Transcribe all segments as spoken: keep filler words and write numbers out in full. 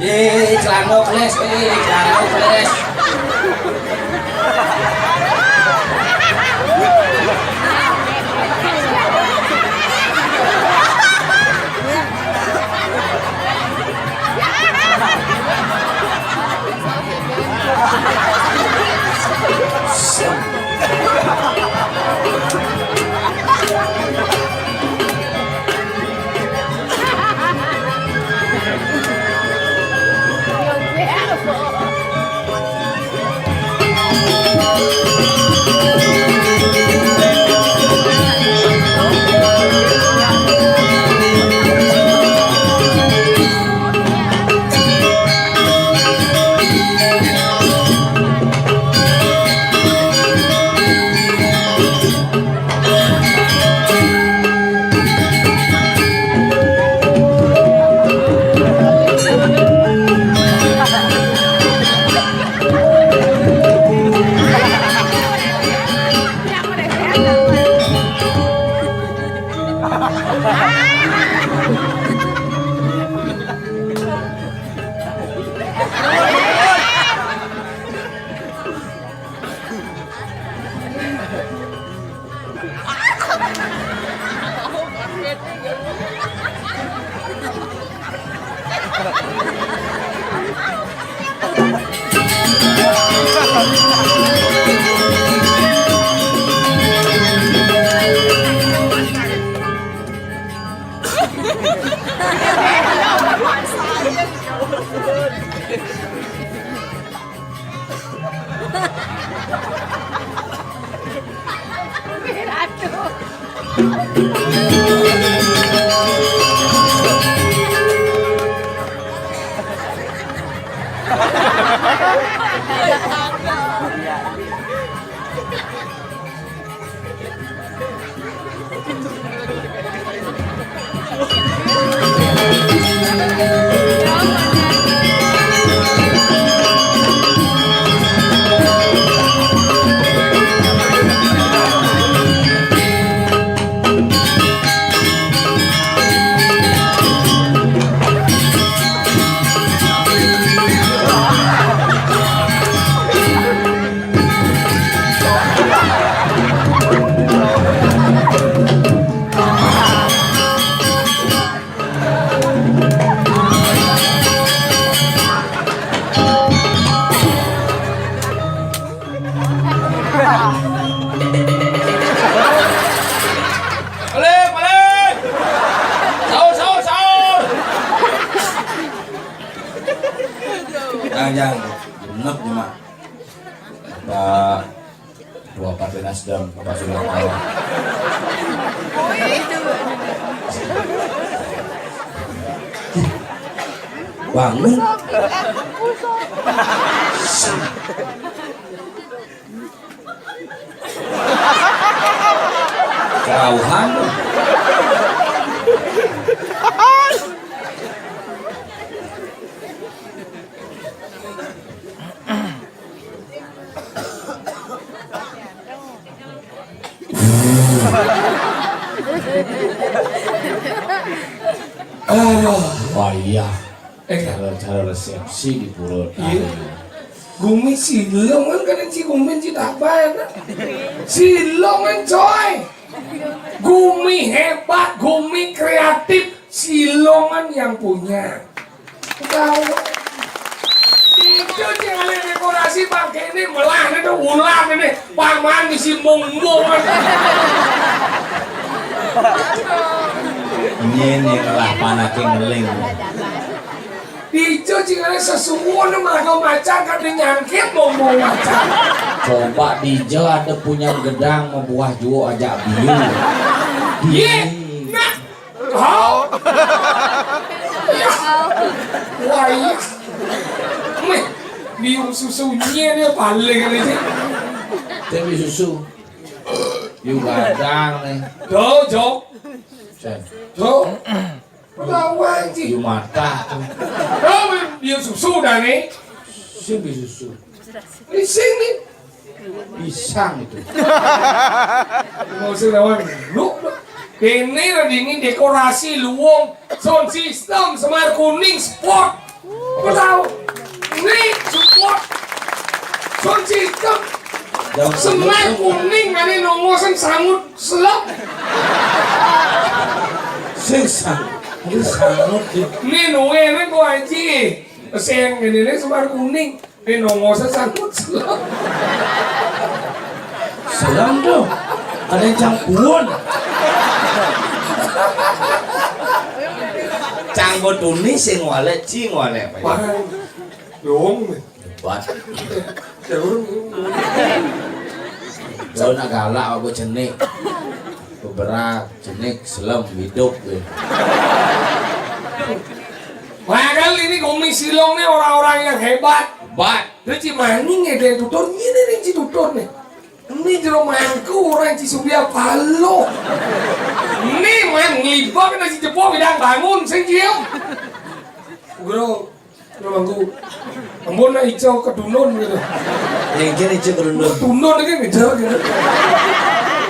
Eh, celana kles, eh, celana kles. Balik, balik. Sahur, sahur, sahur. Jangan, jangan. Genep cuma. Pak Ketua Partai Nasdem, Bapak Surya Paloh. Bangun. Kerauhan. Aduh, wayah. Eh, cara, cara resepsi di pura. Iya. Gumi silong kan, kan si gumi si tabayan, nah. Silong kan, coy. Gumi hebat, gumi kreatif, silong kan yang punya. Tahu. Itu sing ada dekorasi pakai ini, melah ini, ular ini, paman isi mumbung. Ini, ini melah panake ngeling. Ijo cingane sesuwun mergo macan kadhe nyangkit momo macan. Coba dija ada punya gedang membuah juo ajak biu. Ye, nah. Hao. Wah, iya. Meh, biu susu nye ne paling ini. Tapi susu. Biu gadang nih. Do, jo. Sen. Do. Lawan, Ci. Yu mata tuh. Lawan, biu susu dah nih. Sing biu susu. Di sini. Pisang itu. Mau sing lawan lu. Ini lagi ini dekorasi luwung sound system Semar Kuning Sport. Apa tau? Né support. Sun Sistem. Semar kuning ané nongol sing sangut selep. Sing sangut. Ini sangut di. Né nuwé né kok aji. Sing ini né semar kuning. Né nongol sing sangut selep. Selam tuh. Ada yang cangkuan. Canggo tuni sing walé, cing walé apa ya? Dong. Hebat. Jauh. Jauh nak galak apa jenik. Beberak, jenik, selem, hidup ya. Padahal ini Komisi Silong nih orang-orang yang hebat. Hebat. Terus si Maning ada yang tutur, ini nih si tutur nih. Ini jero mangku orang si Surya Paloh. Ini man ngibak na si Jepang bidang bangun sing diem. Bro, jero mangku. Ampun na ijo kedunun gitu. Mungkin ijo kedunun. Dunun ini ngejar gitu.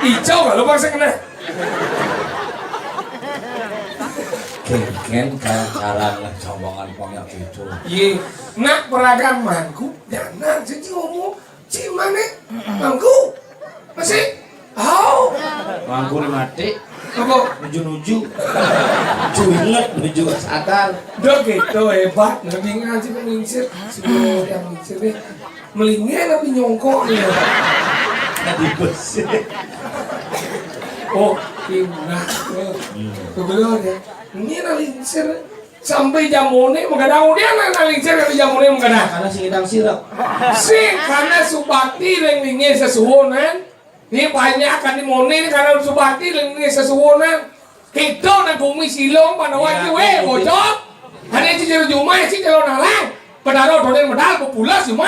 Ijo kalau pas kena. Kengken kayak karang sombongan ponyok gitu. Iya, nak peragan mangku, jangan sih ngomong. Cimane, mangku, masih, au, mangku di mati, apa? Nuju-nuju, nuju inget, nuju sadar. Udah gitu hebat, nanti ngaji menginsir, si yang menginsir nih, melingin tapi nyongkok nih. Tadi besi. Oh, pindah. Kebetulan ya, ini nalinsir. Sampai jamoné menggadang, dia nang nalingsir dari jamoné menggadang. Karena sing ngidang sirep. Sing karena Subakti ring ningé sesuwunan. Ini banyak kan di moné ini karena Subakti ring ningé sesuwunan. Kita nang bumi silong pada waktu wé bocok. Ada ci jero jumah ci jero nalang. Pedaro donen medal pepulas cuma.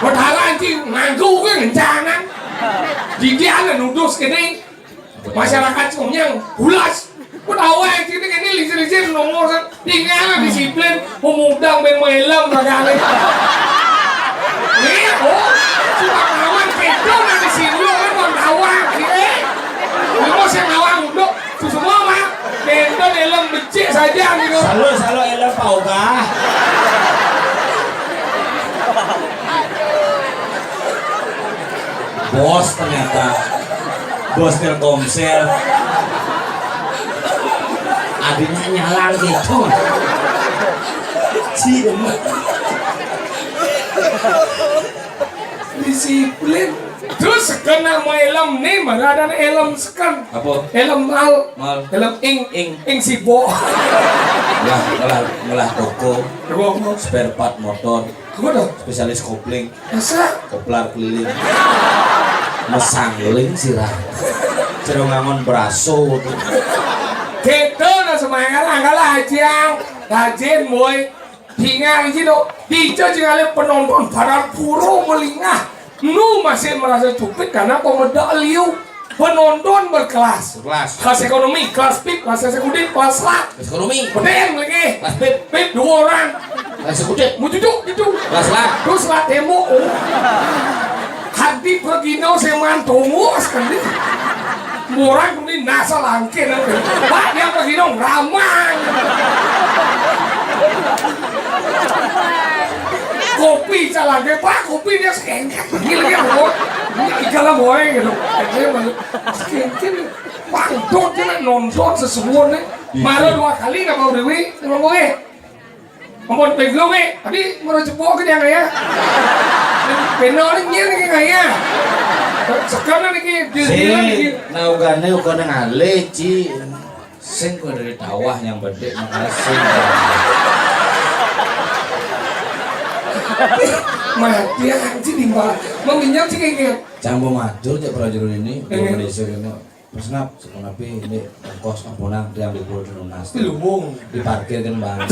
Pedara anci nganggu ke ngencangan. Jadi ana nudus kene. Masyarakat Songnyang bulas. Ketawa yang sini ini lisir-lisir nomor kan. Tinggal disiplin, pemudang ben melem kagak. Nih, oh, suka kawan kedo nanti sini kan mau kawan, eh. Lu mau saya kawan udah, tuh semua mah. Kedo dalam becik saja gitu. Selalu, selalu elem Pak Ogah. Bos ternyata. Bos Telkomsel. Adiknya nyalar gitu. Ciem. Disiplin. Terus kena mau elem nih, mana ada elem seken. Apa? Elem mal. Mal. Elem ing. Ing. Ing sibo. Lah, ngelah, ngelah toko. Toko. Spare part motor. Apa tuh? Spesialis kopling. Masa? Koplar keliling. Mesangling sirah. Cero ngangon braso tuh. Gitu nah semangat angkal aja. Rajin boy. Dingar iki to. Dijo jingale penonton barang puro melingah. Nu masih merasa cupit karena pemedak liu. Penonton berkelas. Kelas. Kelas ekonomi, kelas pip, kelas eksekutif, kelas rat. Kelas ekonomi. Beden lagi. Kelas pip. Pip dua orang. Kelas eksekutif. Mau duduk gitu. Kelas rat. Terus rat tembok. Oh. Hadi pergino seman tunggu sekali. Orang ini nasa langkin. Pak, dia pergino ramang. Kopi calage, Pak, kopi dia sekengket. Ini lagi mau. Ini ikan lah boy gitu. Dia balik. Sekengket. Pangdut dia nonton sesuatu nih. Malah dua kali nggak mau dewi, nggak mau eh. Ampun peglo nih, tapi mau cepok ke dia nggak ya? Benar nih dia nih nggak ya? Sekarang nih dia dia nih. Nah, ugane ukone ngalih, Ci. Sing kowe dari tawah yang bedek makasih. Mati anjing di bawah. Meminyam sih kayak gitu. Canggo matur cek prajurit ini, belum desa kene. Terus ngap, sepenepi ini ongkos ampunang dia ambil puluh lunas. Luwung. Diparkir kan bareng.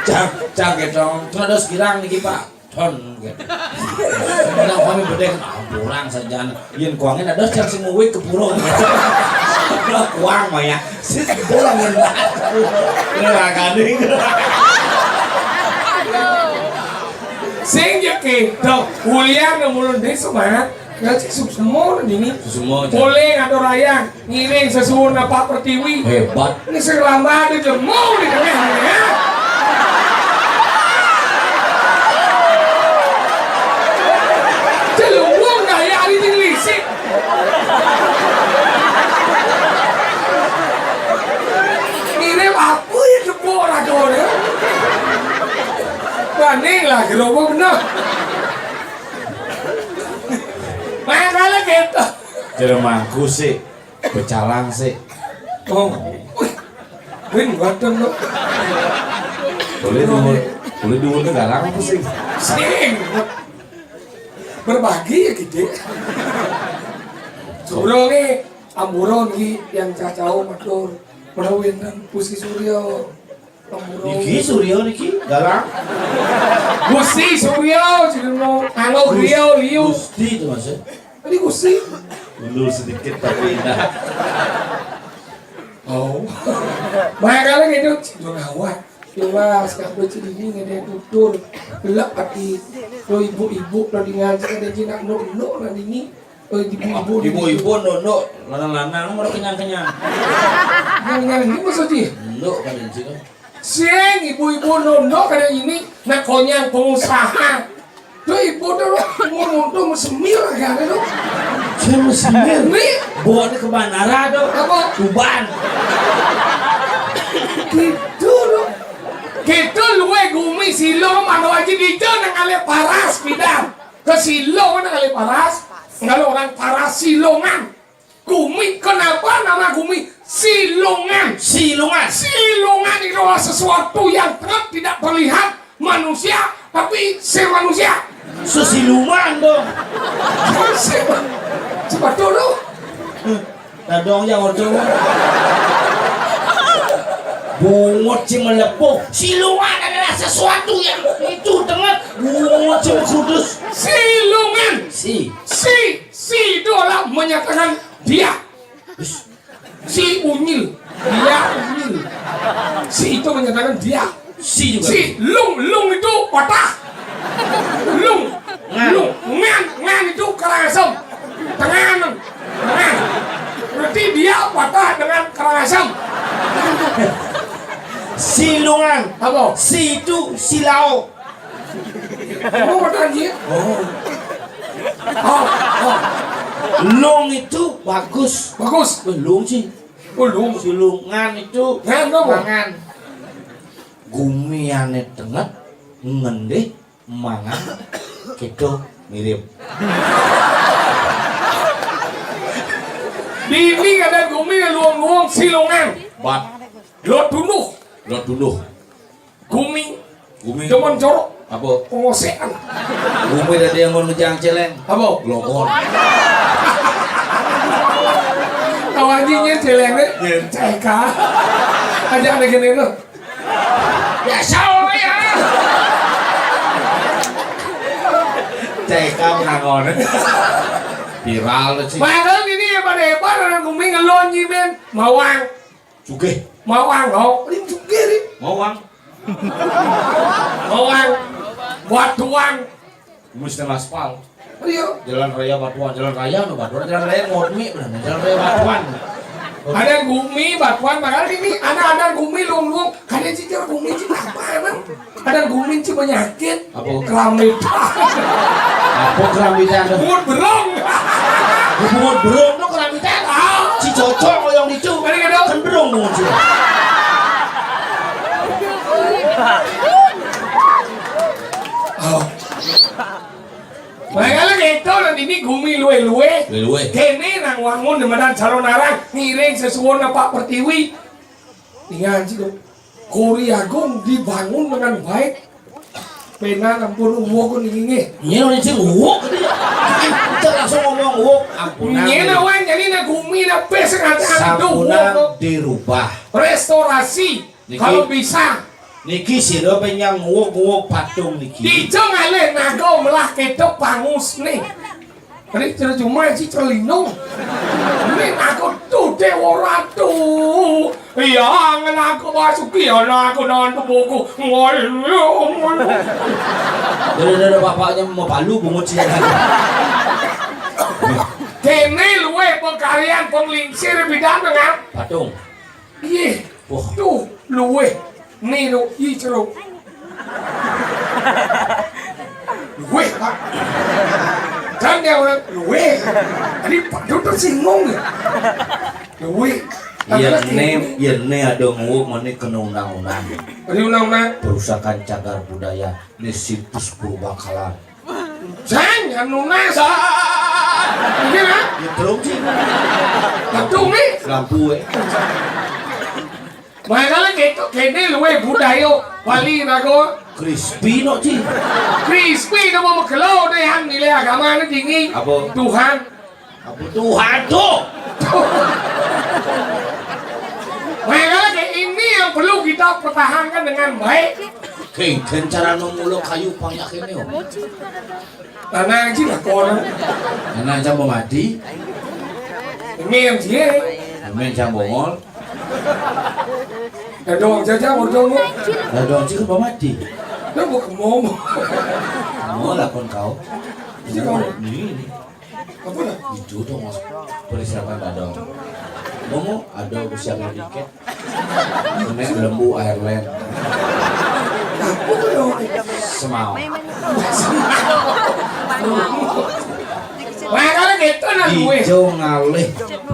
Cang, cang gitu. Terus ada sekirang niki, Pak. Ton gitu. Nang kami bedek ampunang saja. Yen kuangin ada cang sing nguwik ke pura gitu. Lah kuang mah ya. Sis bola ngin. Ini ragane. Sing ya gitu. Kuliah nang mulun desa banget. Lah, sing suksma dini. Suksma, Jan. Boleh ngatur ayang, ngiring sesuwun Pak Pertiwi. Hebat. Ini sing lambat di jemo di tengah ini, ya. Jeluwung gaya ari sing lisik. Ngiring apa ya tepuk raga, ya? Banding lah, gerobok bener. Makanya gitu. Jero mangku sik, becalang sik. Oh. Wih. Win, waduh, lo. Boleh dulu, boleh dulu ke garang apa sih? Sing. Berbagi ya, gitu. Surunge ampura niki yang cacau matur. Menawi wonten Gusti Surya. Ampura. Niki Surya niki, garang. Gusti Surya, jenengmu. Anggo Gus-, griya, liu. Gusti itu, Mas, ya? Tadi Gusti. Mundur sedikit tapi indah. Oh. Makanya gitu, Cindor Hawa. Jelas, kabeh cenini ngene tutur. Gelap ati. Lo ibu-ibu, lo di ngaji, ada jinak, no, no, lah ini. Oh, ibu-ibu. Ibu-ibu, no, no, lanang-lanang, ora kenyang-kenyang. Yang, yang ini maksudnya? No, kan ini sih, kan. Sing ibu-ibu nondo kada ini nak konyang pengusaha. Tuh ibu tuh lo mau nondo mesemir kan lo. Saya mesemir. Nih. Bawa ke bandara tuh. Apa? Tuban. Gitu lo. Gitu luwe gumi silo mano aja di nang ale paras pidan. Ke silo nang ale paras. Kalau orang paras silongan. Gumi, kenapa nama Gumi? Silungan. Silungan. Silungan itu adalah sesuatu yang terang tidak terlihat manusia, tapi semanusia. Sesiluman dong. Sema-, sebetulnya. Dadong yang ordo. Bungut si melepuh. Silungan adalah sesuatu yang itu tengah. Bungut si kudus. Silungan. Si. Si. Si itu adalah menyatakan dia. Si unyil. Dia unyil. Si itu menyatakan dia. Si juga. Si lung, lung itu patah. Lung. Ngan. Lung. Ngan, ngan itu Karangasem. Tenganan. Ngan. Berarti dia patah dengan Karangasem. Silungan. Apa? Si itu silau. Apa kata anjir? Oh. Oh, oh. Lung itu bagus. Bagus. Belum sih. Belum. Silungan itu. Ngan apa? Mangan. Gumi ane tenget ngendih mangan. Gitu mirip. Dini kada gumi luang-luang silungan. Bat. Lo tunduh. Lo tunduh. Gumi. Gumi. Jaman jorok. Apa? Pengosekan. Gumi dadi yang mau ngejang celeng. Apa? Logon. Tahu anjingnya celengnya? Iya. Ceka. Aja ada gini tuh. Ya, salah ya. Ceka pengangon. Viral tuh sih. Padahal ini ya pada hebat, orang gumi ngelon nyimen. Mawang. Sugih. Mawang, oh. Ini sugih, ini. Mawang. Mawang. Batuan. Mesti aspal. Iya. Jalan raya Batuan, jalan raya no Batuan, jalan raya Ngodmi, bener, jalan raya Batuan. Ada gumi, Batuan, padahal ini ada, ada gumi, lung-lung. Kada cicir gumi, cicir apa, emang? Ada gumi, cicir penyakit. Apa? Kerambitan. Apa kerambitan tuh? Bungut berong. Bungut berong tuh kerambitan. Ah. Si cocok yang itu. Ada gitu? Kan berong bungut sih. Oh. Makanya gitu, nanti ini gumi luwe-luwe. Luwe-luwe. Kene nang wangun demenan calon arang. Ngiring sesuwun Pak Pertiwi. Ingat sih, Dok. Kori Agung dibangun dengan baik. Pena ampun uwok niki nggih. Nyén ora sing uwok. Kita langsung ngomong uwok. Ampunan. Nyén awan jadi nak gumi nak pes ngaten. Sampunan dirubah. Restorasi. Niki, kalau bisa. Niki sira penyang uwok-uwok patung niki. Ijo ngalih naga melah ketok pangus nih. Ri terjemah si celino. Nek aku tuh Dewa Ratu. Iya, ngen aku Basuki, ana aku nang tubuhku. Dada-dada bapaknya mau palu bungut sih. Ini luwih pengkaryan penglingsir bidang dengan. Patung. Iya. Wah. Tuh, luwih. Nih, lu, ih, ceruk. Luwih, Pak. Dan dia orang, luwih. Tadi Pak Dut tersinggung ya. Luwih. Iya, ne, iya, ne ada nguwuk mana kena undang-undang. Ada undang-undang. Perusakan cagar budaya. Ini situs purba kalar. Jan, anu nas. Ini nah. Ya, terus sih. Betul nih. Lampu, eh. Makanya gitu, kene luwe budaya Bali rago. Crispy no, Ci. Crispy no mau kelo deh, yang nilai agama ini tinggi. Apa? Tuhan. Apa Tuhan tuh? Makanya kayak ini yang perlu kita pertahankan dengan baik. Kayak cara nong mulo kayu banyak ini, oh. Tanah aja lah kono. Tanah aja mau mati. Ini yang dia. Amin jam bongol. Dadong jaja, dadong. Dadong sih mau mati. Dia mau ke momo. Mau lakon kau. Ini kau. Ini, ini. Apa dah? Itu tuh, Mas. Persiapan dadong. Momo ada usia dikit. Lembu Ireland. Semau. Wah, kalau gitu nah gue. Ijo ngalih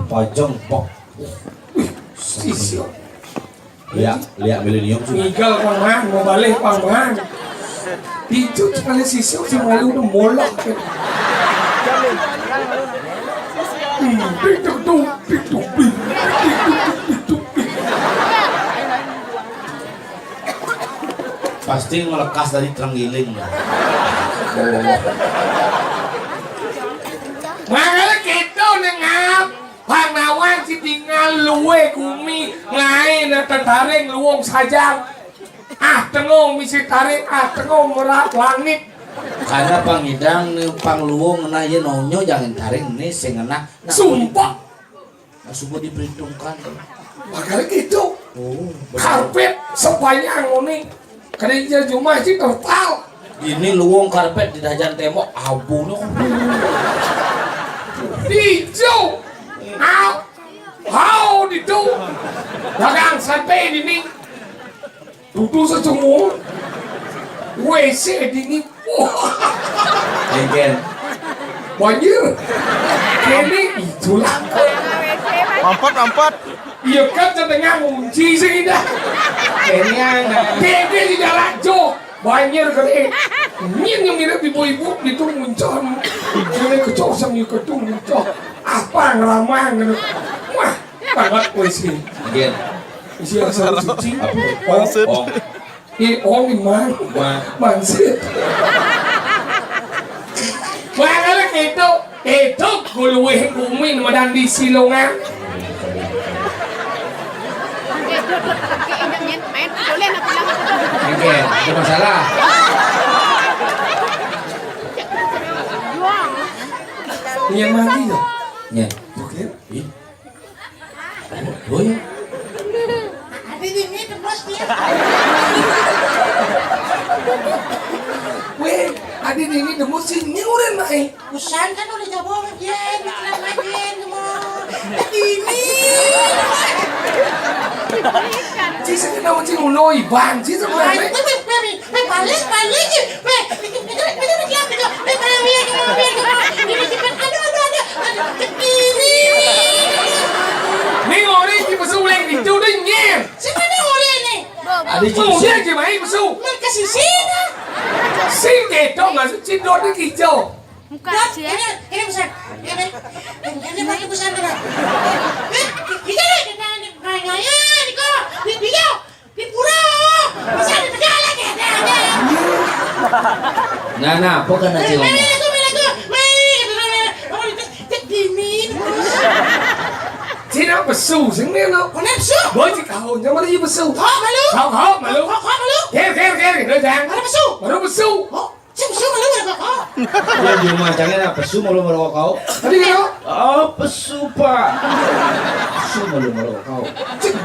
pojong pok. Sisio. Lihat, lihat milenium sih. Ngigal pangan, mau balik pangan. Ijo sekali sisio sih malu udah molok. Pituk tuh, pituk pi, pituk pi, pituk pi. Pasti ngelekas dari terenggiling. Makanya gitu nih ngap. Pangawan si tinggal luwe gumi lain tentaring luwung sajang. Ah tengo misi taring, ah tengo merak langit. Karena pangidang nih pangluwung na ye nonyo jangan taring nih sing ngena. Sumpah. Nah, semua diperhitungkan. Makanya gitu. Oh, benar. Karpet sepanjang ini kerja cuma sih terpal. Ini luwung karpet di dajan tembok abu no. Di jauh. Au. Au di tu. Dagang sampai di ni. Duduk sejengul. W C di ni. Wah. Engken. Banjir. Kene itulah. Mampet, mampet. Iya kan setengah ngunci sih dah. Kene anak. Kene di dalam jo. Banjir gede. Nyin yang mirip ibu-ibu itu muncul. Kene kecosang itu muncul. Apa ngelamang gitu. Wah, banget puisi. Again. Isi asal suci. Apa? Oh, oh. Ih, oh, mang. Mang. Mangsit. Makanya gitu. Itu guluwih kumin madan di silongan. Oke, ada masalah. Yang mati tuh. Ya. Oke. Ih. Oh, oh ya. Ada di ini tembus dia. Weh, ada di ini tembus sih nyuren mai. Usan kan udah jawab dia, ini ceramah dia, ini mau. Ini. Ci sing kenal ci ulo iban, ci sebenarnya. Ayo, weh, weh, weh, weh, balik, balik, weh. Itu, itu, itu, itu, itu, weh, balik, balik, balik, balik, balik, balik, aduh, aduh, aduh, aduh, ini. Ning ora iki mesu oleh itu deh nyen. Sing ada oleh ini. Ada ci. Udah aja main mesu. Mereka sisi dah. Sing ketok masuk cindor di kijau. Muka Dot, aja. Ini, ini besar. Ini, ini pakai besar dulu. Eh, ini, ini, ini, ini, ini, ini, kok. Ini, ini, ini, pura. Besar, ini, ini, ini, ini. Nah, nah, apa kan aja ngomong? Ini, ini, ini, ini, ini, ini, ini, ini, ini, ini, ini. Cina pesu, sing ni no. Mana pesu? Boy, cik kau, jangan mana pesu. Kau malu. Kau, kau malu. Kau, kau malu. Ker, ker, ker, ini jangan. Mana pesu? Mana pesu? Oh. Sing pesu malu malu kau. Ya, di rumah jangan lah, pesu malu malu kau. Tadi kau? Oh, pesu, Pak. Pesu malu malu kau. Cik,